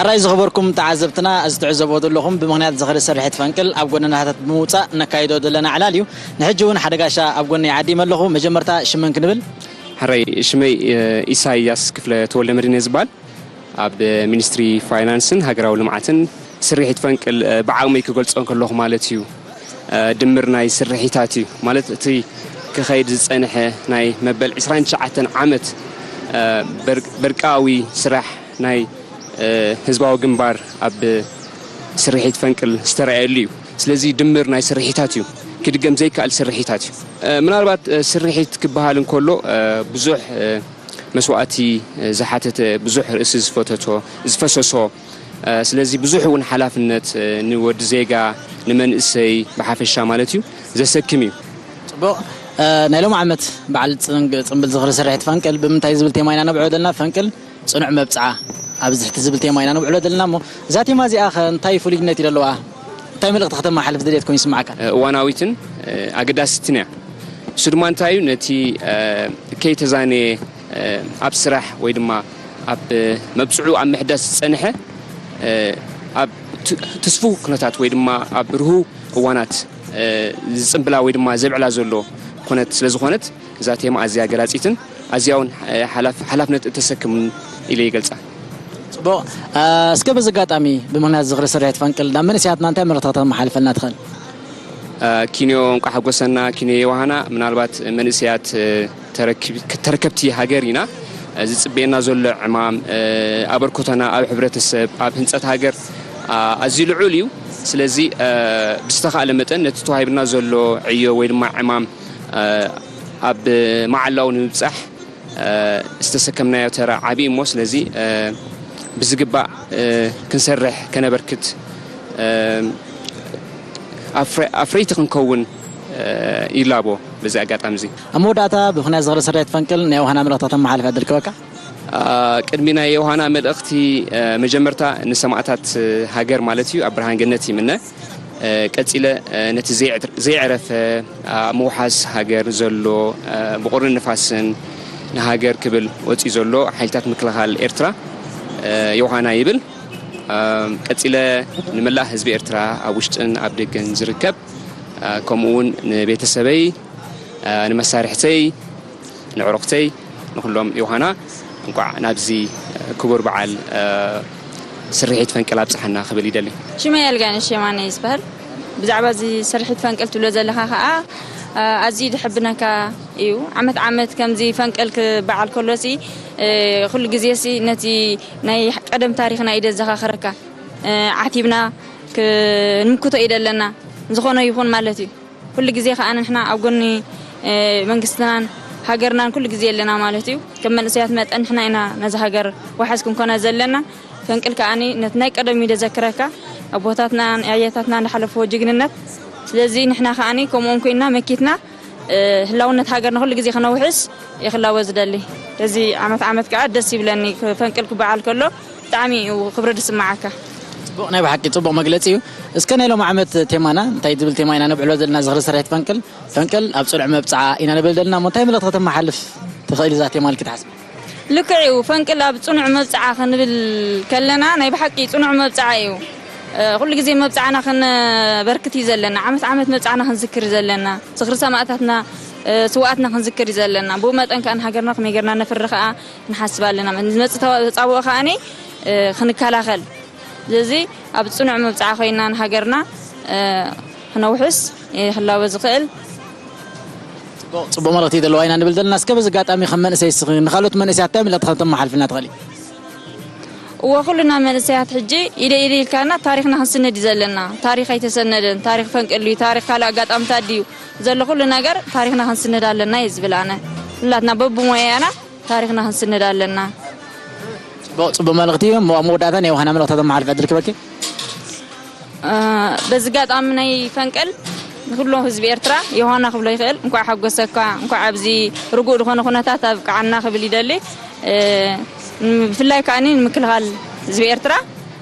ኣራይ ዝኸበርኩም ተዓዘብትና፣ እዚ ትዕዘብዎ ዘለኹም ብምኽንያት ዝኽሪ ስርሒት ፈንቅል ኣብ ጎደናታት ብምውጻእ ነካይዶ ዘለና ዕላል እዩ። ንሕጂ እውን ሓደ ጋሻ ኣብ ጎነይ ዓዲመ ኣለኹ። መጀመርታ ሽመን ክንብል? ሕራይ፣ ሽመይ፣ እ፣ ኢሳያስ ክፍለ ተወልደ መድህን እየ ዝበሃል። ኣብ ሚኒስትሪ ፋይናንስን ሃገራዊ ልምዓትን ስርሒት ፈንቅል፣ እ፣ ብዓቕመይ ክገልጾ ከለኹ ማለት እዩ። እ፣ ድምር ናይ ስርሒታት እዩ። ማለት እቲ ክኸይድ ዝጸንሐ ናይ መበል ዕስራን ትሽዓተን ዓመት፣ እ፣ በር-፣ በርቃዊ ስራሕ ናይ፣ እ፣ ህዝባዊ ግንባር ኣብ ስርሒት ፈንቅል ዝተረኣየሉ እዩ። ስለዚ ድምር ናይ ስርሒታት እዩ። ክድገም ዘይከኣል ስርሒታት እዩ። እ፣ ምናልባት፣ እ፣ ስርሒት ክበሃል እንከሎ፣ እ፣ ብዙሕ፣ እ፣ መስዋእቲ፣ እ፣ ዝሓተተ፣ ብዙሕ ርእሲ ዝፈተቶ፣ ዝፈሰሶ፣ እ፣ ስለዚ ብዙሕ እውን ሓላፍነት፣ እ፣ ንወዲ ዜጋ፣ ንመንእሰይ ብሓፈሻ ማለት እዩ፣ ዘሰክም እዩ። ጽቡቕ። እ፣ ናይ ሎም ዓመት በዓል ጽንግ-፣ ጽምብል ዝኽሪ ስርሒት ፈንቅል ብምንታይ ዝብል ቴማ ኢና ነብዕሎ ዘለና? ፈንቅል ጽኑዕ መብጽዓ ኣብዚ ትሕቲ ዝብል ቴማ ኢና ነብዕሎ ዘለና እሞ፣ እዛ ቴማ እዚኣ ኸ እንታይ ፍሉይነት እዩ ዘለዋ? እንታይ መልእኽቲ ከተመሓልፍ ዝደልየት ኮይኑ ይስምዓካ? እ፣ እዋናዊትን፣ እ፣ ኣገዳሲትን እያ። እሱ ድማ እንታይ እዩ? ነቲ፣ እ፣ ከይተዛነየ፣ እ፣ ኣብ ስራሕ ወይ ድማ ኣብ፣ እ፣ መብጽዑ ኣብ ምሕዳስ ዝጸንሐ፣ እ፣ ኣብ ት-፣ ትስፉው ኩነታት ወይ ድማ ኣብ ርሁው እዋናት፣ እ፣ ዝጽምብላ ወይ ድማ ዘብዕላ ዘሎ ኩነት ስለ ዝኾነት፣ እዛ ቴማ ኣዝያ ገላጺትን ኣዝያ እውን፣ እ፣ ሓላፍ-፣ ሓላፍነት እተሰክምን ኢለ ይገልጻ። ጽቡቕ። እ፣ እስከ በዚ ኣጋጣሚ ብምኽንያት ዝኽሪ ስርሒት ፈንቅል ናብ መንእሰያትና እንታይ መልእኽቲ ከተመሓልፈልና ትኽእል? እ፣ ኪንዮ እንቋዕ ሓጎሰና፣ ኪንዮ ዮሃና። ምናልባት መንእሰያት፣ እ፣ ተረኪብ-፣ ተረከብቲ ሃገር ኢና። እ፣ ዝጽበየና ዘሎ ዕማም፣ እ፣ ኣበርክቶና ኣብ ሕብረተሰብ፣ ኣብ ህንጸት ሃገር፣ እ፣ ኣዝዩ ልዑል እዩ። ስለዚ፣ እ፣ ብዝተኻእለ መጠን ነቲ ተዋሂብና ዘሎ ዕዮ ወይ ድማ ዕማም፣ እ፣ ኣብ መዓላኡ ንምብጻሕ፣ እ፣ ዝተሰከምናዮ ተራ ዓቢ እሞ፣ ስለዚ፣ እ፣ ብዝግባእ፣ እ፣ ክንሰርሕ፣ ከነበርክት፣ እ፣ ኣፍረ-፣ ኣፍረይቲ ክንከውን፣ እ፣ ይላቦ። በዚ ኣጋጣሚ እዚ ኣብ መወዳእታ ብምኽንያት ዝኽሪ ስርሒት ፈንቅል ናይ ዮሃና መልእኽቲ ከተመሓልፍ ዕድል ክበካ። አ፣ ቅድሚ ናይ ዮሃና መልእኽቲ፣ እ፣ መጀመርታ ንሰማእታት፣ እ፣ ሃገር ማለት እዩ ኣብ ብርሃን ገነት ይምነ። እ፣ ቀጺለ፣ እ፣ ነቲ ዘይዕት-፣ ዘይዕረፈ ኣብ ምውሓስ ሃገር ዘሎ፣ እ፣ ብቑርን ንፋስን ንሃገር ክብል ወጺኡ ዘሎ ሓይልታት ምክልኻል ኤርትራ፣ እ፣ ዮሃና ይብል። እ፣ ቀጺለ ንመላእ ህዝቢ ኤርትራ ኣብ ውሽጥን ኣብ ደገን ዝርከብ፣ እ፣ ከምኡ እውን ንቤተሰበይ፣ እ፣ ንመሳርሕተይ፣ ንዕሩኽተይ፣ ንኹሎም ዮሃና እንቋዕ ናብዚ ክቡር በዓል፣ እ፣ ስርሒት ፈንቅል ኣብጽሓና ክብል ይደሊ። ሽመይ ኣልጋነሽ የማነ እዩ ዝበሃል። ብዛዕባ እዚ ስርሒት ፈንቅል ትብሎ ዘለኻ ኸኣ፣ እ፣ ኣዝዩ ድሕብነካ እዩ። ዓመት ዓመት ከምዚ ፈንቅል ክበዓል ከሎሲ፣ እ፣ ኩሉ ግዜሲ ነቲ ናይ ቀደም ታሪኽና እዩ ደዘኻኽረካ። እ፣ ዓቲብና ክንምክቶ እዩ ደለና። ዝኾነ ይኹን ማለት እዩ። ኩሉ ግዜ ከኣ ንሕና ኣብ ጎኒ፣ እ፣ መንግስትናን ሃገርናን ኩሉ ግዜ ኣለና ማለት እዩ። ከም መንእሰያት መጠን ንሕና ኢና ነዛ ሃገር ዋሕስ ክንኮና ዘለና። ፈንቅል ከኣኒ ነቲ ናይ ቀደም እዩ ዘዘክረካ፣ ኣቦታትናን ኣያታትናን ዝሓለፍዎ ጅግንነት። ስለዚ ንሕና ከኣኒ ከምኡውን ኮይንና መኪትና፣ እ፣ ህላውነት ሃገርና ኩሉ ግዜ ክነውሕስ እየ ክላወ ዝደሊ። እዚ ዓመት ዓመት ከኣ ደስ ይብለኒ፣ ፈንቅል ክበዓል ከሎ ብጣዕሚ እዩ ክብሪ ዝስምዓካ። ጽቡቕ፣ ናይ ብሓቂ ጽቡቕ መግለጺ እዩ። እስከ ናይ ሎም ዓመት ቴማና እንታይ ዝብል ቴማ ኢና ነብዕሎ ዘለና? ዝኽሪ ስርሒት ፈንቅል፣ ፈንቅል ኣብ ጽኑዕ መብጽዓ ኢና ንብል ዘለና። እሞ እንታይ መልእኽቲ ከተመሓልፍ ትኽእል እዛ ቴማ ኢልኪ ትሓስቢ? ልክዕ እዩ። ፈንቅል ኣብ ጽኑዕ መብጽዓ ክንብል ከለና ናይ ብሓቂ ጽኑዕ መብጽዓ እዩ። እ፣ ኩሉ ግዜ መብጽዓና ክነበርክት እዩ ዘለና። ዓመት ዓመት መብጽዓና ክንዝክር እዩ ዘለና። ዝኽሪ ሰማእታትና፣ እ፣ ስውኣትና ክንዝክር እዩ ዘለና። ብኡ መጠን ከኣ ንሃገርና ከመይ ጌርና ነፍሪ ከኣ ንሓስብ ኣለና። ንዝመጽእ ተጻብኦ ከኣኒ፣ እ፣ ክንከላኸል። ስለዚ ኣብ ጽኑዕ መብጽዓ ኮይና ንሃገርና፣ እ፣ ክነውሕስ፣ እ፣ ክላወ ዝኽእል። ጽቡቕ፣ ጽቡቕ መልእኽቲ ዘለዋ ኢና ንብል ዘለና። እስከ በዚ ኣጋጣሚ ከም መንእሰይ እስኺ ንኻልኦት መንእሰያት እንታይ መልእኽቲ ከም ተመሓልፍልና ትኽእሊ? እወ፣ ኩልና መንእሰያት ሕጂ ኢደ ኢደ ኢልካና ታሪኽና ክንስንድ እዩ ዘለና። ታሪኽ ኣይተሰነደን። ታሪኽ ፈንቅል እዩ። ታሪኽ ካልእ ኣጋጣምታት ድዩ ዘሎ? ኩሉ ነገር ታሪኽና ክንስንድ ኣለና እዩ ዝብል ኣነ። ኩላትና በብሞያና ታሪኽና ክንስንድ ኣለና። ጽቡቕ፣ ጽቡቕ መልእኽቲ እዩ። እሞ ኣብ መወዳእታ ናይ ዮሃና መልእኽቲ ተመሓልፍ ዕድል ክበኪ። እ፣ በዚ ኣጋጣሚ ናይ ፈንቅል ንኩሎ ህዝቢ ኤርትራ ዮሃና ክብሎ ይኽእል። እንኳዕ ሓጎሰካ፣ እንኳዕ ኣብዚ ርጉእ ዝኾነ ኩነታት ኣብቅዓና ክብል ይደሊ። እ፣ ብፍላይ ከኣኒ ንምክልኻል ህዝቢ ኤርትራ፣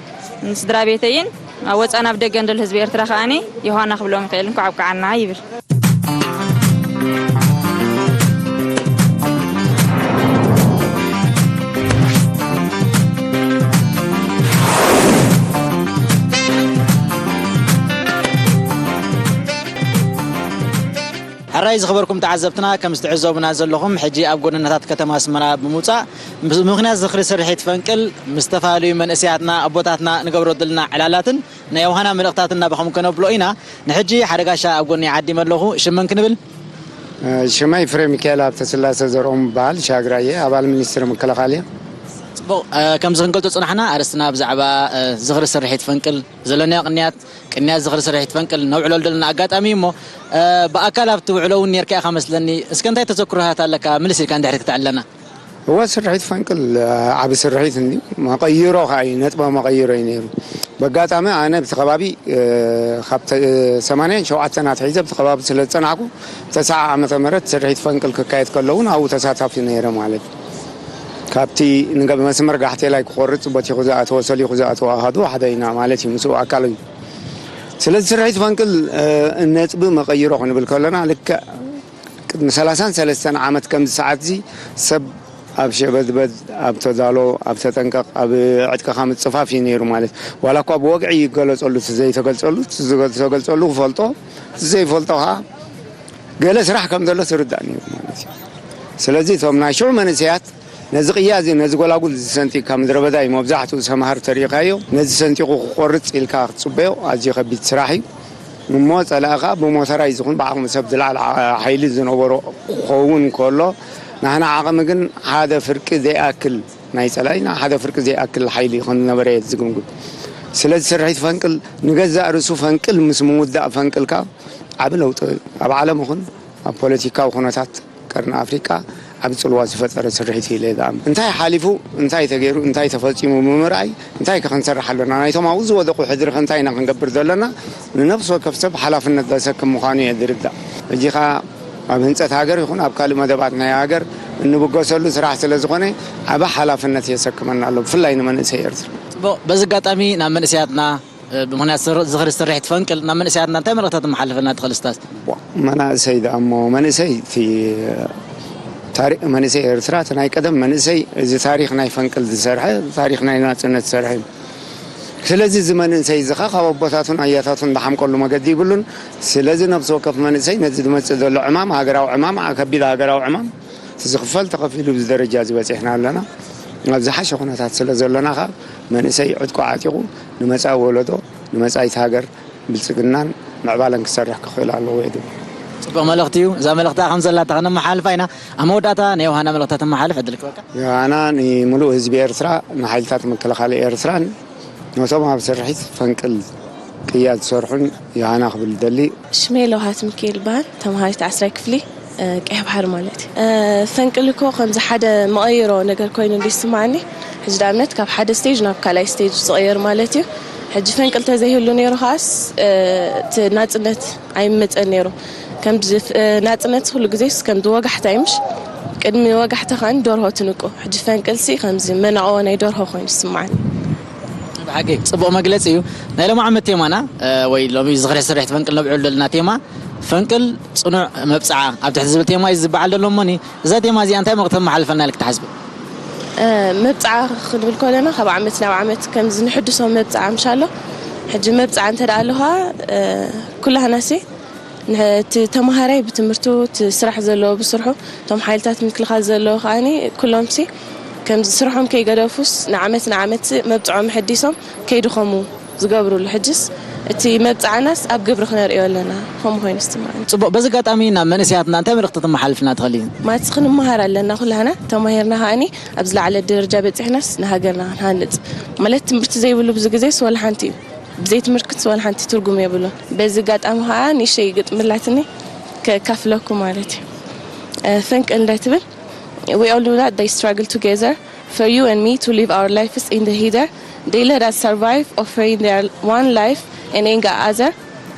ንስድራ ቤተይን ኣብ ወጻን ኣብ ደገን ዘሎ ህዝቢ ኤርትራ ከኣኒ ዮሃና ክብሎም ይኽእል። እንኳዕ ኣብቅዓና ይብል። ሕራይ ዝኸበርኩም ተዓዘብትና፣ ከም ዝትዕዘቡና ዘለኹም፣ ሕጂ ኣብ ጎደናታት ከተማ ኣስመራ ብምውጻእ፣ ምስ-፣ ምኽንያት ዝኽሪ ስርሒት ፈንቅል ምስ ዝተፈላለዩ መንእሰያትና፣ ኣቦታትና ንገብሮ ዘለና ዕላላትን ናይ ዮሃና መልእኽታትን ናባኹም ከነብሎ ኢና። ንሕጂ ሓደ ጋሻ ኣብ ጎኒ ዓዲመ ኣለኹ። ሽመን ክንብል? ሽመይ ፍሬ ሚካኤል ሃብተስላሴ ዘርኦም እበሃል። ሻግራየ፣ ኣባል ሚኒስትሪ ምክልኻል እየ። ጽቡቕ፣ እ፣ ከምዚ ክንገልጾ ጽናሕና፣ ኣርእስትና ብዛዕባ፣ እ፣ ዝኽሪ ስርሒት ፈንቅል ዘለናዮ ቅንያት፣ ቅንያት ዝኽሪ ስርሒት ፈንቅል ነውዕለሉ ዘለና ኣጋጣሚ እዩ እሞ፣ እ፣ ብኣካል ኣብቲ ውዕሎ እውን ኔርካ ኢኻ መስለኒ። እስከ እንታይ ተዘክሮታት ኣለካ? ምልስ ኢልካ እንድሕር ክትዕለና። እወ፣ ስርሒት ፈንቅል፣ እ፣ ዓቢ ስርሒት እንድዩ። መቐይሮ ከኣ እዩ፣ ነጥበ መቐይሮ እዩ ነይሩ። በጋጣሚ ኣነ ኣብቲ ከባቢ፣ እ፣ ካብ ተ-፣ ሰማንያን ሸውዓተን ኣትሒዘ ኣብቲ ከባቢ ስለ ዝጸናሕኩ፣ ተስዓ ዓመተ ምህረት ስርሒት ፈንቅል ክካየድ ከሎ እውን ኣብኡ ተሳታፊ ነይረ ማለት እዩ። ካብቲ ንገ-፣ መስመር ጋሕቴላይ ክቖርጽ በቲኹ ዝኣተወ፣ ሰሊኹ ዝኣተወ ኣሃዱ ሓደ ኢና ማለት እዩ፣ ምስኡ ኣካል እዩ። ስለዚ ስርሒት ፈንቅል፣ እ፣ ነጥቢ መቐይሮ ክንብል ከለና፣ ልክዕ ቅድሚ ሰላሳን ሰለስተን ዓመት ከምዚ ሰዓትዚ ሰብ ኣብ ሸበድበድ፣ ኣብ ተዳሎ፣ ኣብ ተጠንቀቕ፣ ኣብ ዕጥቅኻ ምጽፋፍ እዩ ነይሩ ማለት። ዋላ እኳ ብወግዒ ይገለጸሉ፣ እቲ ዘይተገልጸሉ፣ እቲ ዝገ-፣ ዝተገልጸሉ ክፈልጦ፣ እቲ ዘይፈልጦ ኸዓ ገለ ስራሕ ከም ዘሎ ትርዳእ ነይሩ ማለት እዩ። ስለዚ እቶም ናይ ሽዑ መንእሰያት ነዚ ቅያ እዚ፣ ነዚ ጎላጉል እዚ ሰንጢቕካ፣ ምድረ በዳ እዩ መብዛሕትኡ ሰምሃር ተሪኢኻዮ፣ ነዚ ሰንጢቑ ክቆርጽ ኢልካ ክትጽበዮ ኣዝዩ ከቢድ ስራሕ እዩ። እሞ ጸላኢ ኸኣ ብሞተራይዝ ይኹን ብዓቕሚ ሰብ ዝለዓለ ሓይሊ ዝነበሮ ክኸውን ከሎ፣ ናህና ዓቕሚ ግን ሓደ ፍርቂ ዘይኣክል ናይ ጸላኢና፣ ሓደ ፍርቂ ዘይኣክል ሓይሊ ከም ዝነበረ እየ ዝግምግም። ስለዚ ስርሒት ፈንቅል ንገዛእ ርእሱ ፈንቅል ምስ ምውዳእ ፈንቅልካ ዓቢ ለውጢ ኣብ ዓለም ይኹን ኣብ ፖለቲካዊ ኩነታት ቀርኒ ኣፍሪቃ ዓቢ ጽልዋ ዝፈጠረ ስርሒት እዩ ኢለ ዝኣምን። እንታይ ሓሊፉ፣ እንታይ ተገይሩ፣ እንታይ ተፈጺሙ ብምርኣይ፣ እንታይ ከ ክንሰርሕ ኣለና? ናይቶም ኣብኡ ዝወደቑ ሕድሪ ከ እንታይ ኢና ክንገብር ዘለና? ንነፍሲ ወከፍ ሰብ ሓላፍነት ዘሰክም ምዃኑ እየ ዝርዳእ። ሕጂ ኸኣ ኣብ ህንጸት ሃገር ይኹን ኣብ ካልእ መደባት ናይ ሃገር እንብገሰሉ ስራሕ ስለ ዝኾነ፣ ዓቢ ሓላፍነት የሰክመና ኣሎ፣ ብፍላይ ንመንእሰይ ኤርትራ። ጽቡቕ፣ በዚ ኣጋጣሚ ናብ መንእሰያትና፣ እ፣ ብምኽንያት ስር-፣ ዝኽሪ ስርሒት ፈንቅል ናብ መንእሰያትና እንታይ መልእኽቲ ተመሓላልፈልና ትኽእል እስታዝ? ዋ፣ መናእሰይ ደኣ እሞ፣ መንእሰይ እቲ ታሪ-፣ መንእሰይ ኤርትራ፣ እቲ ናይ ቀደም መንእሰይ፣ እዚ ታሪኽ ናይ ፈንቅል ዝሰርሐ፣ ታሪኽ ናይ ናጽነት ዝሰርሐ እዩ። ስለዚ እዚ መንእሰይ እዚ ኸኣ ካብ ኣቦታቱን ኣያታቱን ዝሓምቀሉ መገዲ ይብሉን። ስለዚ ነብሲ ወከፍ መንእሰይ ነዚ ዝመጽእ ዘሎ ዕማም፣ ሃገራዊ ዕማም፣ ዓ-፣ ከቢድ ሃገራዊ ዕማም፣ እቲ ዝኽፈል ተኸፊሉ ኣብዚ ደረጃ እዚ በጺሕና ኣለና። ኣብ ዝሓሸ ኩነታት ስለ ዘሎና ኸኣ መንእሰይ ዕጥቁ ዓጢቑ ንመጻኢ ወለዶ፣ ንመጻኢት ሃገር ብልጽግናን ምዕባለን ክሰርሕ ክኽእል ኣለዎ እየ ዝብል። ጽቡቕ መልእኽቲ እዩ። እዛ መልእኽቲ ከም ዘላታ ከነመሓላልፋ ኢና። ኣብ መወዳእታ ናይ ዮሃና መልእኽቲ ተመሓላልፍ ዕድል ክህበካ። ዮሃና፣ ንምሉእ ህዝቢ ኤርትራ፣ ንሓይልታት ምክልኻል ኤርትራን ነቶም ኣብ ስርሒት ፈንቅል ቅያ ዝሰርሑን ዮሃና ክብል እደሊ። ሽመይ ለውሃት ሚካኤል ይበሃል። ተምሃሪት ዓስራይ ክፍሊ፣ እ፣ ቀይሕ ባሕሪ ማለት እዩ። እ፣ ፈንቅል እኮ ከምዚ ሓደ መቐይሮ ነገር ኮይኑ እንዲ ይስማዓኒ። ሕጂ ንኣብነት ካብ ሓደ ስቴጅ ናብ ካልኣይ ስቴጅ ዝቕየር ማለት እዩ። ሕጂ ፈንቅል ተዘይህሉ ነይሩ ከኣስ፣ እ፣ እቲ ናጽነት ኣይመጸን ነይሩ። ከምዚ፣ እ፣ ናጽነት ኩሉ ግዜስ ከምዚ ወጋሕታ እዩ ምሽ? ቅድሚ ወጋሕታ ከኣ ደርሆ ትንቁ። ሕጂ ፈንቅልሲ ከምዚ መናቆ ናይ ደርሆ ኮይኑ ይስማዓኒ። ብሓቂ ጽቡቕ መግለጺ እዩ። ናይ ሎሚ ዓመት ቴማና፣ እ፣ ወይ ሎሚ ዝኽሪ ስርሒት ፈንቅል ነብዕሉ ዘለና ቴማ፣ ፈንቅል ጽኑዕ መብጽዓ ኣብ ትሕቲ ዝብል ቴማ እዩ ዝበዓል ዘሎ። እሞኒ፣ እዛ ቴማ እዚኣ እንታይ መልእኽቲ ተመሓላልፈልና ኢልክ ትሓስቢ? እ፣ መብጽዓ ክንብል ከለና ካብ ዓመት ናብ ዓመት ከምዚ ንሕድሶ መብጽዓ ምሽ ኣሎ። ሕጂ መብጽዓ እንተ ደኣ ኣለኻ፣ እ፣ ኩላህናሲ፣ ን-፣ እቲ ተመሃራይ ብትምህርቱ፣ እቲ ስራሕ ዘለዎ ብስርሑ፣ እቶም ሓይልታት ምክልኻል ዘለዎ ከኣኒ ኩሎምሲ ከምዚ ስርሖም ከይገደፉስ ንዓመት ንዓመት መብጽዖም ኣሐዲሶም ከይድኸሙ ዝገብሩሉ። ሕጅስ እቲ መብጽዓናስ ኣብ ግብሪ ክነርእዮ ኣለና፣ ከምኡ ኮይኑ ይስምዓኒ። ጽቡቕ። በዚ ኣጋጣሚ ናብ መንእሰያትና እንታይ መልእኽቲ ተመሓላልፍልና ትኽእሊ? ማለት ክንመሃር ኣለና ኩላህና፣ ተማሂርና ከኣኒ ኣብ ዝለዓለ ደረጃ በጺሕናስ ንሃገርና ክንሃንጽ። ማለት ትምህርቲ ዘይብሉ ብዙ ግዜስ ወላ ሓንቲ እዩ። ብዘይ ትምህርትስ ወላ ሓንቲ ትርጉም የብሉን። በዚ ኣጋጣሚ ከኣ ንእሽተይ ግጥሚ ኣላትኒ ከካፍለኩም ማለት እዩ። እ፣ ፈንቅል እንታይ ትብል? We all know that they struggle together for you and me to live our lives in the heather. They let us survive, offering their one life and anger other.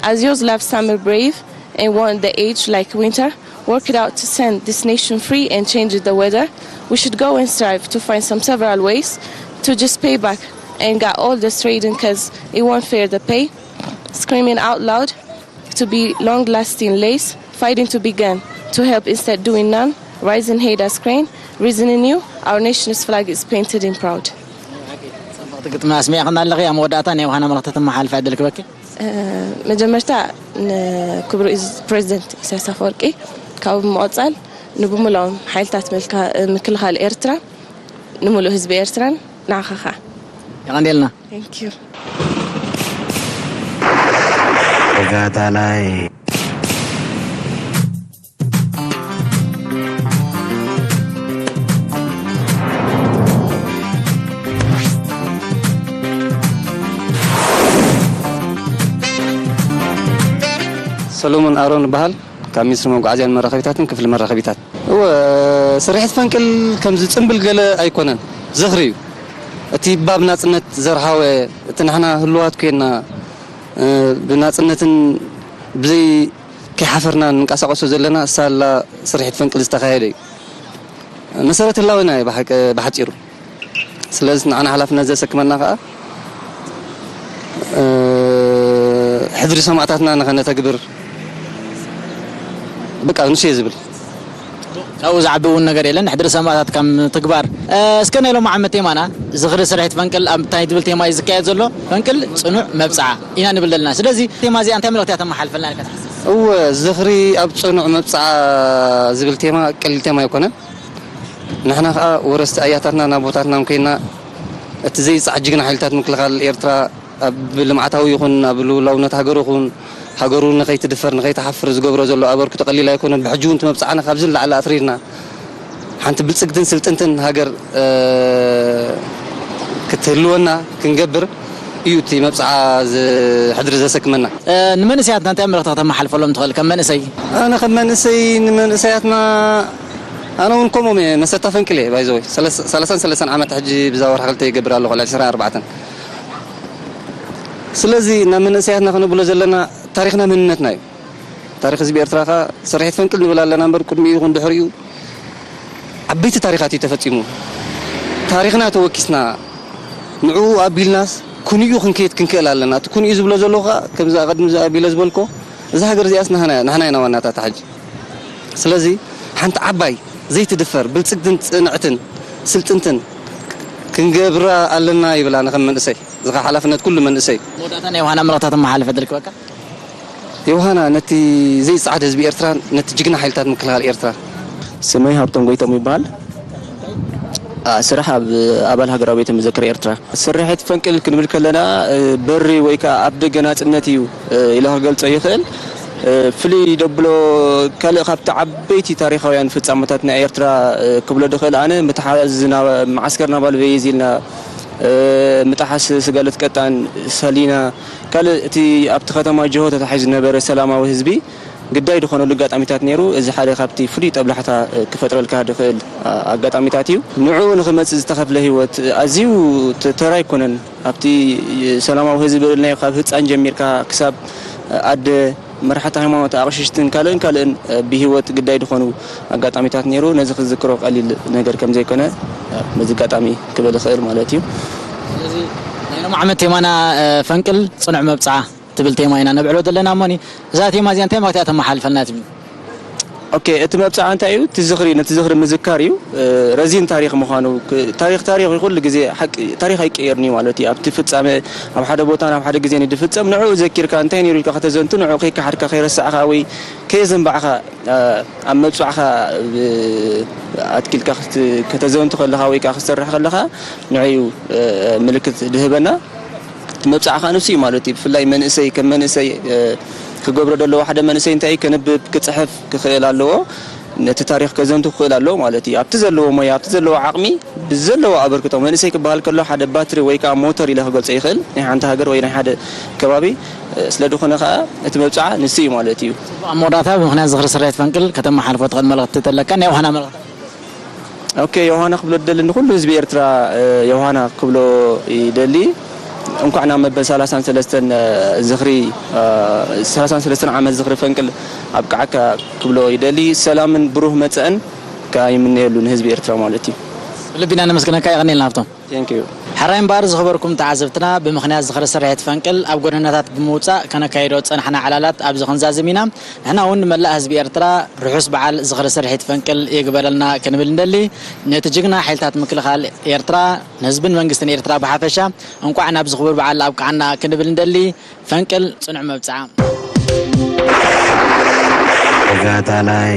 As yours love summer brave and warm the age like winter, worked out to send this nation free and change the weather. We should go and strive to find some several ways to just pay back and get all the trading 'cause it won't fair the pay. Screaming out loud to be long lasting lace, fighting to begin to help instead doing none. Rising head as crane, reasoning you, our nation's flag is painted in proud. ጽብቕቲ ግጥሚ ኣስሚዕኽና ኣለኺ። ኣብ መወዳእታ ናይ ዮሃና መልእኽቲ ተመሓላልፊ ዕድል ክበኪ። እ፣ መጀመርታ ንክቡር ኢዝ-፣ ፕሬዚደንት ኢሳያስ ኣፈወርቂ ካብኡ ብምቕጻል ንብምልኦም ሓይልታት ምልካ-፣ ምክልኻል ኤርትራ፣ ንምሉእ ህዝቢ ኤርትራን ንዓኻ ኸኣ። የቐንየልና። Thank you። ተጋዳላይ። ሰሎሞን ኣሮን እበሃል። ካብ ሚኒስትሪ መጓዓዝያን መራኸቢታትን ክፍሊ መራኸቢታት። እወ፣ ስርሒት ፈንቅል ከምዚ ጽምብል ገለ ኣይኮነን፣ ዝኽሪ እዩ። እቲ ባብ ናጽነት ዘርሃወ፣ እቲ ንሕና ህሉዋት ኮይንና፣ እ፣ ብናጽነትን ብዘይ ከይሓፈርና ንንቀሳቐሶ ዘለና ሳላ ስርሒት ፈንቅል ዝተኻየደ እዩ። መሰረት ህላዌና እዩ ብሓቂ፣ ብሓጺሩ። ስለዚ ንዓና ሓላፍነት ዘሰክመና ከኣ፣ እ፣ ሕድሪ ሰማእታትና ንኸነተግብር፣ በቃ ንሱ እየ ዝብል። ካብኡ ዝዓቢ እውን ነገር የለን። ሕድሪ ሰማእታት ከም ትግባር። እ፣ እስከ ናይ ሎሚ ዓመት ቴማና ዝኽሪ ስርሒት ፈንቅል ኣብ እንታይ ዝብል ቴማ እዩ ዝካየድ ዘሎ? ፈንቅል ጽኑዕ መብጽዓ ኢና ንብል ዘለና። ስለዚ ቴማ እዚኣ እንታይ መልእኽቲ እያ ተመሓልፈልና ኢልካ ትሓስብ? እወ፣ ዝኽሪ ኣብ ጽኑዕ መብጽዓ ዝብል ቴማ ቀሊል ቴማ ኣይኮነን። ንሕና ኸኣ ወረስቲ ኣያታትናን ኣቦታትናን ኮይና፣ እቲ ዘይጽዓድ ጅግና ሓይልታት ምክልኻል ኤርትራ ኣብ ልምዓታዊ ይኹን ኣብ ልኡላውነት ሃገሩ ይኹን፣ ሃገሩ ንኸይትድፈር ንኸይትሓፍር ዝገብሮ ዘሎ ኣበርክቶ ቀሊል ኣይኮነን። ብሕጂ እውን እቲ መብጽዓና ካብዚ ንላዕሊ ኣትሪርና ሓንቲ ብልጽግትን ስልጥንትን ሃገር፣ እ፣ ክትህልወና ክንገብር እዩ እቲ መብጽዓ ዝ-፣ ሕድሪ ዘሰክመና። እ፣ ንመንእሰያትና እንታይ መልእኽቲ ከተመሓልፈሎም ትኽእል ከም መንእሰይ? ኣነ ከም መንእሰይ ንመንእሰያትና፣ ኣነ እውን ከምኦም እየ፣ መሰታ ፈንቅል እየ፣ ባይዘወይ ሰላሳን ሰለስተን ዓመት ሕጂ ብዛ ወርሒ ክልተ ይገብር ኣለኹ፣ ዕስራን ኣርባዕተን። ስለዚ ናብ መንእሰያትና ክነብሎ ዘለና ታሪኽና መንነትና እዩ። ታሪኽ ህዝቢ ኤርትራ ኸኣ ስርሒት ፈንቅል ንብል ኣለና እምበር ቅድሚኡ ይኹን ድሕሪኡ ዓበይቲ ታሪኻት እዩ ተፈጺሙ። ታሪኽና ተወኪስና ንዕኡ ኣቢልናስ ክንኡ ክንከይድ ክንክእል ኣለና። እቲ ክንኡ ዝብሎ ዘለኹ ኸኣ ከምዚ ኣቐድሚ ኣቢለ ዝበልኮ እዛ ሃገር እዚኣስ ናህና፣ ናህና ኢና ዋናታታ ሕጂ። ስለዚ ሓንቲ ዓባይ ዘይትድፈር ብልጽግትን ጽንዕትን ስልጥንትን ክንገብራ ኣለና ይብል ኣነ ከም መንእሰይ። እዚ ኸኣ ሓላፍነት ኩሉ መንእሰይ። መወዳእታ ናይ ዮሃና መልእኽታ ተመሓላልፍ ዕድል ክበካ። ዮሃና ነቲ ዘይጸዓድ ህዝቢ ኤርትራን ነቲ ጅግና ሓይልታት ምክልኻል ኤርትራ። ስመይ ሃብቶም ጎይቶም ይበሃል። አ፣ ስራሕ ኣብ ኣባል ሃገራዊ ቤተ መዘክር ኤርትራ። ስርሒት ፈንቅል ክንብል ከለና፣ እ፣ በሪ ወይ ከኣ ኣፍ ደገ ናጽነት እዩ፣ እ፣ ኢለ ክገልጾ ይኽእል። እ፣ ፍልይ ደብሎ ካልእ ካብቲ ዓበይቲ ታሪኻውያን ፍጻመታት ናይ ኤርትራ፣ እ፣ ክብሎ ድኽእል ኣነ ምትሓዝ ና-፣ መዓስከር ናባል በይዝ ኢልና፣ እ፣ ምጥሓስ ስጋለት ቀጣን ሰሊና፣ ካልእ እቲ ኣብቲ ከተማ ጅሆ ተታሒዙ ዝነበረ ሰላማዊ ህዝቢ ግዳይ ዝኾነሉ ኣጋጣሚታት ነይሩ። እዚ ሓደ ካብቲ ፍሉይ ጠብላሕታ ክፈጥረልካ ዝኽእል ኣጋጣሚታት እዩ። ንዕኡ ንኽመጽእ ዝተኸፍለ ህይወት ኣዝዩ ተ-፣ ተራ ኣይኮነን። ኣብቲ ሰላማዊ ህዝቢ ልናዮ ካብ ህጻን ጀሚርካ ክሳብ ኣደ፣ መራሕቲ ሃይማኖት፣ ኣቕሽሽትን ካልእን ካልእን ብህይወት ግዳይ ዝኾኑ ኣጋጣሚታት ነይሩ። ነዚ ክዝክሮ ቀሊል ነገር ከም ዘይኮነ በዚ ኣጋጣሚ ክብል እኽእል ማለት እዩ። ስለዚ ናይ ሎም ዓመት ቴማና፣ እ፣ ፈንቅል ጽኑዕ መብጽዓ ትብል ቴማ ኢና ነብዕሎ ዘለና። እሞኒ እዛ ቴማ እዚኣ እንታይ መልእኽቲ እያ ተመሓልፈልና ትብል? ኦኬ፣ እቲ መብጽዓ እንታይ እዩ? እቲ ዝኽሪ፣ ነቲ ዝኽሪ ምዝካር እዩ። እ፣ ረዚን ታሪኽ ምዃኑ፣ ክ-፣ ታሪኽ፣ ታሪኽ እዩ። ኩሉ ግዜ ሓቂ፣ ታሪኽ ኣይቀየርን እዩ ማለት እዩ። ኣብቲ ፍጻመ፣ ኣብ ሓደ ቦታ፣ ናብ ሓደ ግዜ ንድፍጸም፣ ንዕኡ ዘኪርካ፣ እንታይ ነይሩ ኢልካ ከተዘንቱ፣ ንዕኡ ከይከሓድካ፣ ከይረሳዕካ ወይ ከየዘንባዕካ፣ እ፣ ኣብ መብጽዓኻ፣ እ፣ ኣትኪልካ ክት-፣ ከተዘንቱ ከለኻ ወይ ከኣ ክትሰርሕ ከለኻ፣ ንዕኡ፣ እ፣ ምልክት ድህበና። እቲ መብጽዓ ከኣ ንሱ እዩ ማለት እዩ። ብፍላይ መንእሰይ፣ ከም መንእሰይ፣ እ፣ ክገብሮ ዘለዎ ሓደ መንእሰይ እንታይ እዩ? ከንብብ፣ ክጽሕፍ ክኽእል ኣለዎ። ነቲ ታሪኽ ከዘንቱ ክኽእል ኣለዎ ማለት እዩ። ኣብቲ ዘለዎ ሞያ፣ ኣብቲ ዘለዎ ዓቕሚ፣ ብዘለዎ ኣበርክቶ፣ መንእሰይ ክበሃል ከሎ ሓደ ባትሪ ወይ ከኣ ሞተር ኢለ ክገልጾ ይኽእል። ናይ ሓንቲ ሃገር ወይ ናይ ሓደ ከባቢ፣ እ፣ ስለ ዝኾነ ከኣ እቲ መብጽዓ ንሱ እዩ ማለት እዩ። ኣብ መወዳእታ ብምኽንያት ዝኽሪ ስርሒት ፈንቅል ከተመሓልፎ ትኽእል መልእኽቲ ተለካ? ናይ ዮሃና መልእኽቲ። ኦኬ፣ ዮሃና ክብሎ ዝደሊ ንኹሉ ህዝቢ ኤርትራ፣ እ፣ ዮሃና ክብሎ ይደሊ። እንኳዕ ናብ መበል ሰላሳን ሰለስተን፣ እ፣ ዝኽሪ፣ እ፣ ሰላሳን ሰለስተን ዓመት ዝኽሪ ፈንቅል ኣብቅዓካ ክብሎ ይደሊ። ሰላምን ብሩህ መጸእን ከኣ ይምነየሉ ንህዝቢ ኤርትራ ማለት እዩ። ብልቢ ኢና ነመስግነካ፣ የቐንየልና ሃብቶም። Thank you። ሕራይ እምበኣር ዝኸበርኩም ተዓዘብትና፣ ብምኽንያት ዝኽሪ ስርሒት ፈንቅል ኣብ ጎደናታት ብምውጻእ ከነካይዶ ዝጸናሕና ዕላላት ኣብዚ ክንዛዝም ኢና። ንሕና እውን ንመላእ ህዝቢ ኤርትራ ርሑስ በዓል ዝኽሪ ስርሒት ፈንቅል ይግበረልና ክንብል እንደሊ፣ ነቲ ጅግና ሓይልታት ምክልኻል ኤርትራ፣ ንህዝብን መንግስትን ኤርትራ ብሓፈሻ እንቋዕ ናብዚ ክቡር በዓል ኣብቅዓና ክንብል እንደሊ፣ ፈንቅል ጽኑዕ መብጽዓ። ተጋዳላይ።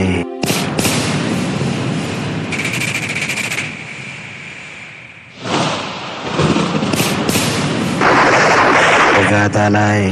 ተኸታታይ